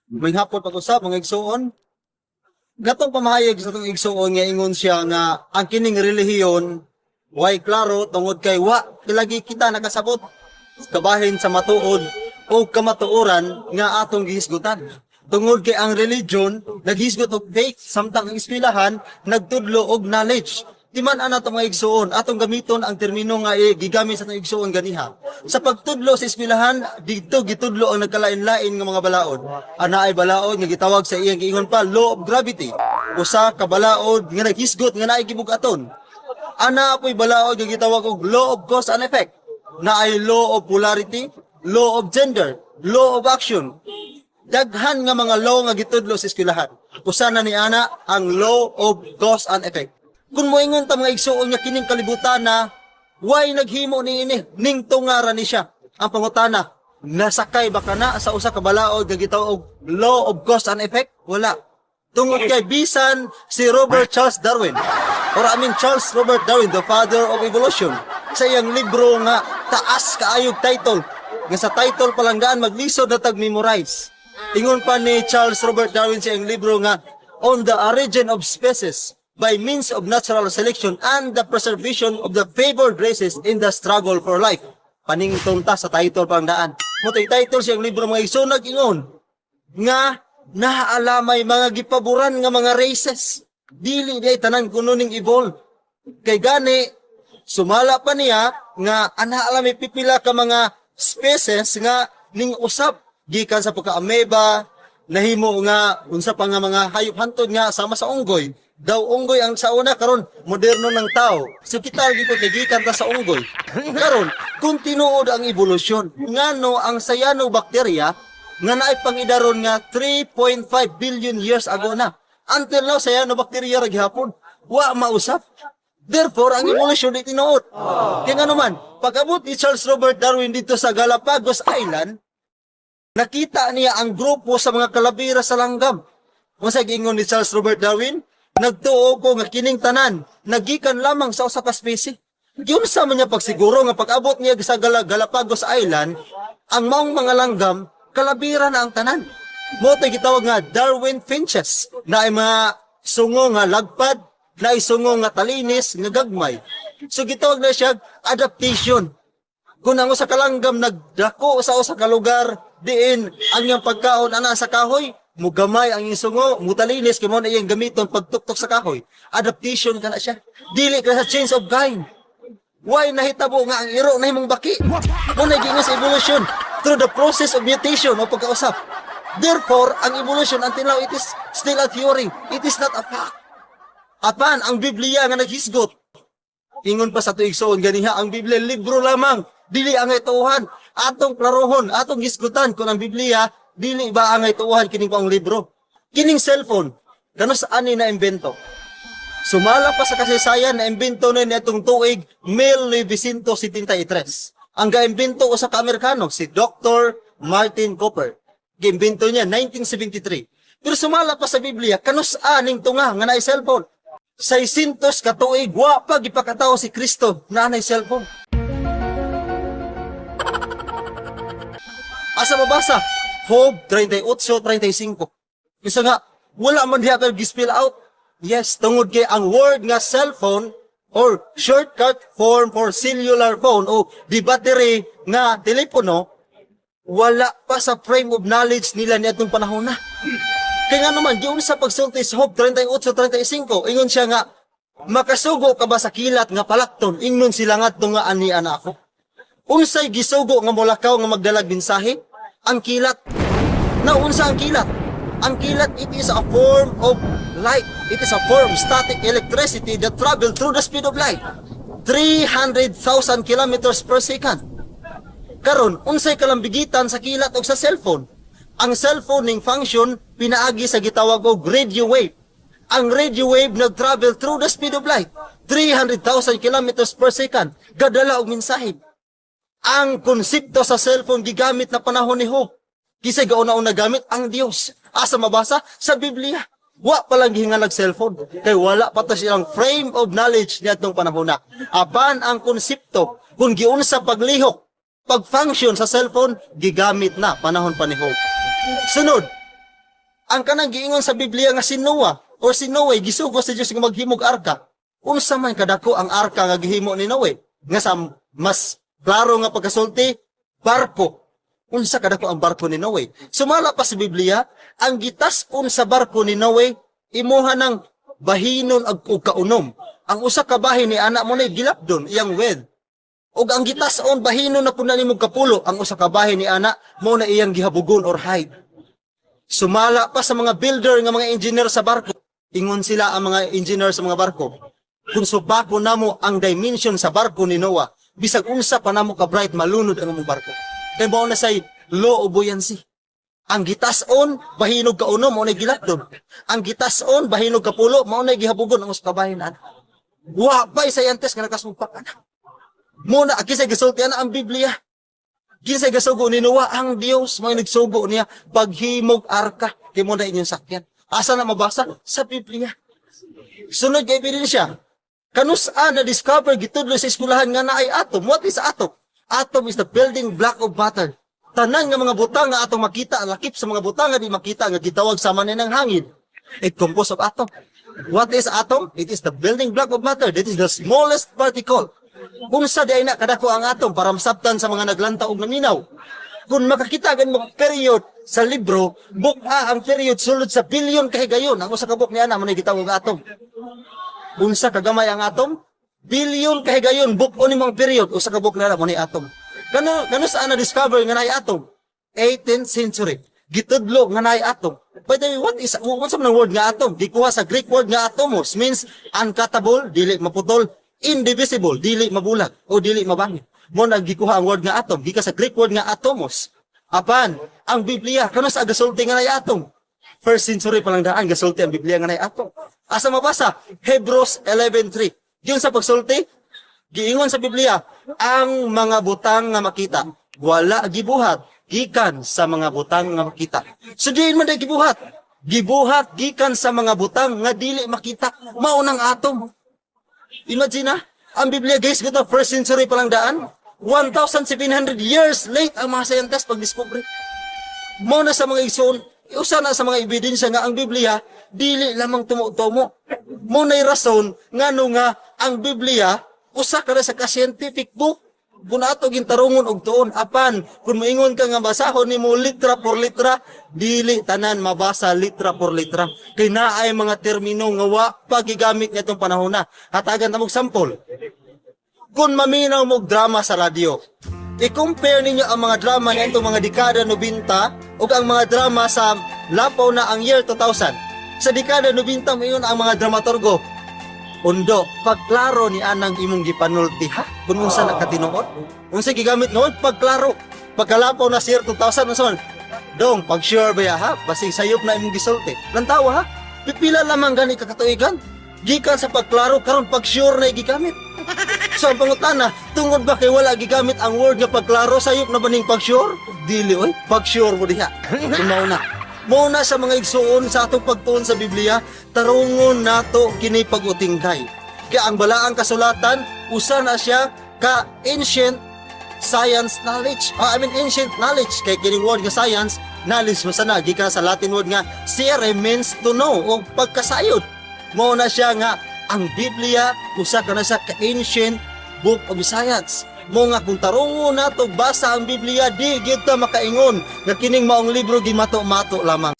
Maayong hapon pag-usab, mga igsuon. Gatong pamahayag sa atong igsuon nga ingon siya nga ang kining relihiyon way klaro tungod kay wa lagi kita nakasabot kabahin sa matuod o kamatuoran nga atong gihisgutan. Tungod kay ang religion naghisgot og faith, samtang ang eskwelahan nagtudlo og knowledge. Di man ana to, mga igsuon, atong gamiton ang termino nga gigamit sa atong igsuon ganiha. Sa pagtudlo sa eskwelahan, didto gitudlo ang nagkalain-lain nga mga balaod. Ana ay balaod nga gitawag sa iyang giingon pa law of gravity. Usa ka balaod nga naghisgot nga naay gibug-aton. Ana po'y balaod nga gitawag og law of cause and effect. Na ay law of polarity, law of gender, law of action. Daghan nga mga law nga gitudlo sa eskwelahan. Usa na ni ana ang law of cause and effect. Kung moingon ta, mga igsuon, nga kining kalibutan na way naghimo ni ini ning tungara ni siya. Ang pangutana, nasakay ba kana sa usa ka balaod nga gitawag og law of cause and effect? Wala. Tungod kay bisan si Robert Charles Darwin, or I mean Charles Robert Darwin, the father of evolution, sa iyang libro nga taas kaayog title, nga sa title palanggaan maglisod na tag memorize. Ingon pa ni Charles Robert Darwin sa iyang libro nga On the Origin of Species by Means of Natural Selection and the Preservation of the Favored Races in the Struggle for Life. Panington ta sa title palanggaan. Mao to'y title siyang libro, mga igsoon, ingon nga naalamay mga gipaboran nga mga races. Dili di ay tanan kuno ning evolve. Kay gani sumala pa niya nga ana alamay pipila ka mga species nga ning usab gikan sa pagka-amoeba, nahimo nga unsa pa nga mga hayop hantod nga sama sa unggoy. Daw unggoy ang sa una, karon moderno ng tao. So kita lagi ko kay gikan ta sa unggoy. Karon kung tinuod ang evolusyon, ngano ang cyanobacteria nga naay pangidaron nga 3.5 billion years ago na? Until now, cyanobacteria ra gihapon. Wa mausap. Therefore, ang evolution di tinuod. Kaya nga naman, pag-abot ni Charles Robert Darwin didto sa Galapagos Island, nakita niya ang grupo sa mga kalabira sa langgam. Kung sa giingon ni Charles Robert Darwin, "Nagtuo ko nga kining tanan, nagikan lamang sa usa ka species." Giunsa man niya pagsiguro nga pag-abot niya sa Galapagos Island, ang maong mga langgam, kalabira na ang tanan? Mao to'y gitawag nga Darwin Finches, na ay mga sungo nga lagpad, na ay sungo nga talinis, nga gagmay. So gitawag na siya adaptation. Kung ang usa ka langgam nagdako sa usa ka lugar diin ang iyang pagkaon ana sa kahoy, mugamay ang iyang sungo, mutalinis kay mao na iyang gamiton pagtuktok sa kahoy. Adaptation kana siya. Dili ka sa change of kind. Why nahitabo nga ang iro nahimong baki? Mao na giingon sa evolution through the process of mutation o pagkausap. Therefore, ang evolution until now, it is still a theory. It is not a fact. Apan ang Biblia nga naghisgot. Ingon pa sa tuig igsoon ganiha, ang Biblia libro lamang, dili angay tuohan. Atong klarohon, atong hisgutan kung ang Biblia dili ba angay tuohan kining pang libro. Kining cellphone, kanus ani na imbento? Sumala pa sa kasaysayan, na imbento na niadtong tuig 1973. Ang gaimbento, usa ka Amerikano, si Dr. Martin Cooper. Giimbento niya 1973. Pero sumala pa sa Biblia, kanus aning tunga nga naay cellphone? 600 ka tuig wa pa gipakatao si Kristo na naay cellphone. Asa mabasa? Job 38:35. Isa nga, wala man diha pero gispill out. Yes, tungod kay ang word nga cellphone or shortcut form for cellular phone o di battery nga telepono, wala pa sa frame of knowledge nila niadtong panahon na. Kaya nga naman, giun sa pagsulti sa Job 38:35, ingon siya nga, "Makasugo ka ba sa kilat nga palakton? Ingnon sila ngadto nga ani ana ako." Unsay gisugo nga molakaw nga magdalag mensahe? Ang kilat. Naunsa ang kilat? Ang kilat, it is a form of light. It is a form of static electricity that travel through the speed of light. 300,000 kilometers per second. Karon, unsay kalambigitan sa kilat og sa cellphone? Ang cellphone ning function pinaagi sa gitawag og radio wave. Ang radio wave nag-travel through the speed of light, 300,000 kilometers per second, gadala og mensahe. Ang konsepto sa cellphone gigamit na panahon ni Job. Kisay gauna-una gamit? Ang Dios. Asa mabasa? Sa Biblia. Wa pa lang gihinganag cellphone. Kay wala pa to silang frame of knowledge niadtong panahon na. Apan ang konsepto, kung giunsa paglihok, pag-function sa cellphone, gigamit na panahon pa ni Job. Sunod, Ang kanang giingon sa Biblia nga si Noah or si Noe gisugo sa Dios nga maghimog arka. Unsa man kadako ang arka nga gihimo ni Noe? Nga sa mas klaro nga pagkasulti, barko. Unsa kadako ang barko ni Noe? Sumala pa sa Biblia, ang gitas-on sa barko ni Noe imuha ng bahinon ag og kaunom. Ang usa ka bahin ni ana mo na gilapdon iyang width. Ug ang gitas-on bahinon na pud na nimo kapulo, ang usa ka bahin ni ana mo na iyang gihabugon or height. Sumala pa sa mga builder nga mga engineer sa barko. Ingon sila, ang mga engineer sa mga barko, kung subako namo ang dimension sa barko ni Noah, bisag unsa pa namo ka bright, malunod ang among barko. Kay mao na say law of buoyancy. Ang gitas-on, bahinog ka uno, mao na gilapdon. Ang gitas-on, bahinog ka pulo, mao na gihabugon ang usa ka bahin ana. Wa pa scientist nga nakasumpak ana. Mo na kinsay gisulti ana? Ang Biblia. Kinsay gasugo ni Noah? Ang Dios may nagsugo niya paghimog arka kay mo na inyong sakyan. Asa na mabasa? Sa Biblia. Sunod kay ebidensya. Kanus-a na discover, gitudlo sa eskwelahan nga naay atom? What is atom? Atom is the building block of matter. Tanan nga mga butang nga atong makita, lakip sa mga butang nga di makita nga gitawag sama ni ng hangin, it composed of atom. What is atom? It is the building block of matter. That is the smallest particle. Unsa di ay na kadako ang atom para masabtan sa mga naglanta og naminaw? Kung makakita gan mo period sa libro, buka ang period sulod sa billion kahigayon. Ang usa ka buok niya na mo na gitawag atom. Unsa kagamay ang atom? Billion kahigayon buk-on nimong period, usa ka buok na mo ni atom. Kano kano saan na discover nga naay atom? 18th century. Gitudlo nga naay atom. By the way, what is unsa man ang word nga atom? Gikuha sa Greek word nga atomos, means uncuttable, dili maputol, indivisible, dili mabulag o dili mabangit. Mo na gikuha ang word nga atom gikan sa Greek word nga atomos. Apan, ang Biblia, kano sa gasulti nga naay atom? First century pa lang daan, gasulti ang Biblia nga naay atom. Asa mabasa? Hebrews 11:3. Yun sa pagsulti, giingon sa Biblia, ang mga butang nga makita, wala gibuhat gikan sa mga butang nga makita. So diin man day gibuhat? Gibuhat gikan sa mga butang nga dili makita. Mao nang atom. Imagine na, ang Biblia, guys, gito first century pa lang daan, 1,700 years late ang mga scientists pag-discover. Mao na sa mga igsoon, usa na sa mga ebidensya nga ang Biblia dili lamang tumo-tumo. Mo na'y rason ngano nga ang Biblia usa ka na sa ka-scientific book. Kung ato gintarungon og tuon, apan kung moingon ka nga basahon nimo litra por litra, dili tanan mabasa litra por litra. Kay naay mga termino nga wa pa gigamit nitong panahon na. Hatagan ta mog sample. Kung maminaw mo og drama sa radyo, i-compare ninyo ang mga drama niadtong mga dekada 90 ug ang mga drama sa lapaw na ang year 2000. Sa dekada 90, moingon ang mga dramaturgo, "Undo, pagklaro ni anang imong gipanulti, ha? Kung unsa na katinuod? Unsa gigamit nga word? Pagklaro." Pagkalapaw na sa year 2000, unsa man? "Dong, pag sure ba ya, ha? Basig sayop na imong gisulti." Lantawa, ha? Pipila lamang gani kakatuigan. Gikan sa pagklaro, karon pag sure na gigamit. So ang pangutana, tungod ba kay wala gigamit ang word nga pagklaro, sayop na ba ning pag sure? Dili oy, pag sure mo diha. Kung mao na. Mao na sa mga igsuon, sa atong pagtuon sa Biblia, tarungon nato kini pag-utingkay. Kaya ang balaang kasulatan, usa na siya ka ancient science knowledge. Ah, I mean ancient knowledge, kay kining word nga science, knowledge mo sana gikan sa Latin word nga scire, means to know o pagkasayod. Mao na siya nga ang Biblia usa ka na siya ka ancient book of science. Mo nga kung tarungon nato basa ang Biblia, di gyud ta makaingon nga kining maong libro gimato-mato lamang.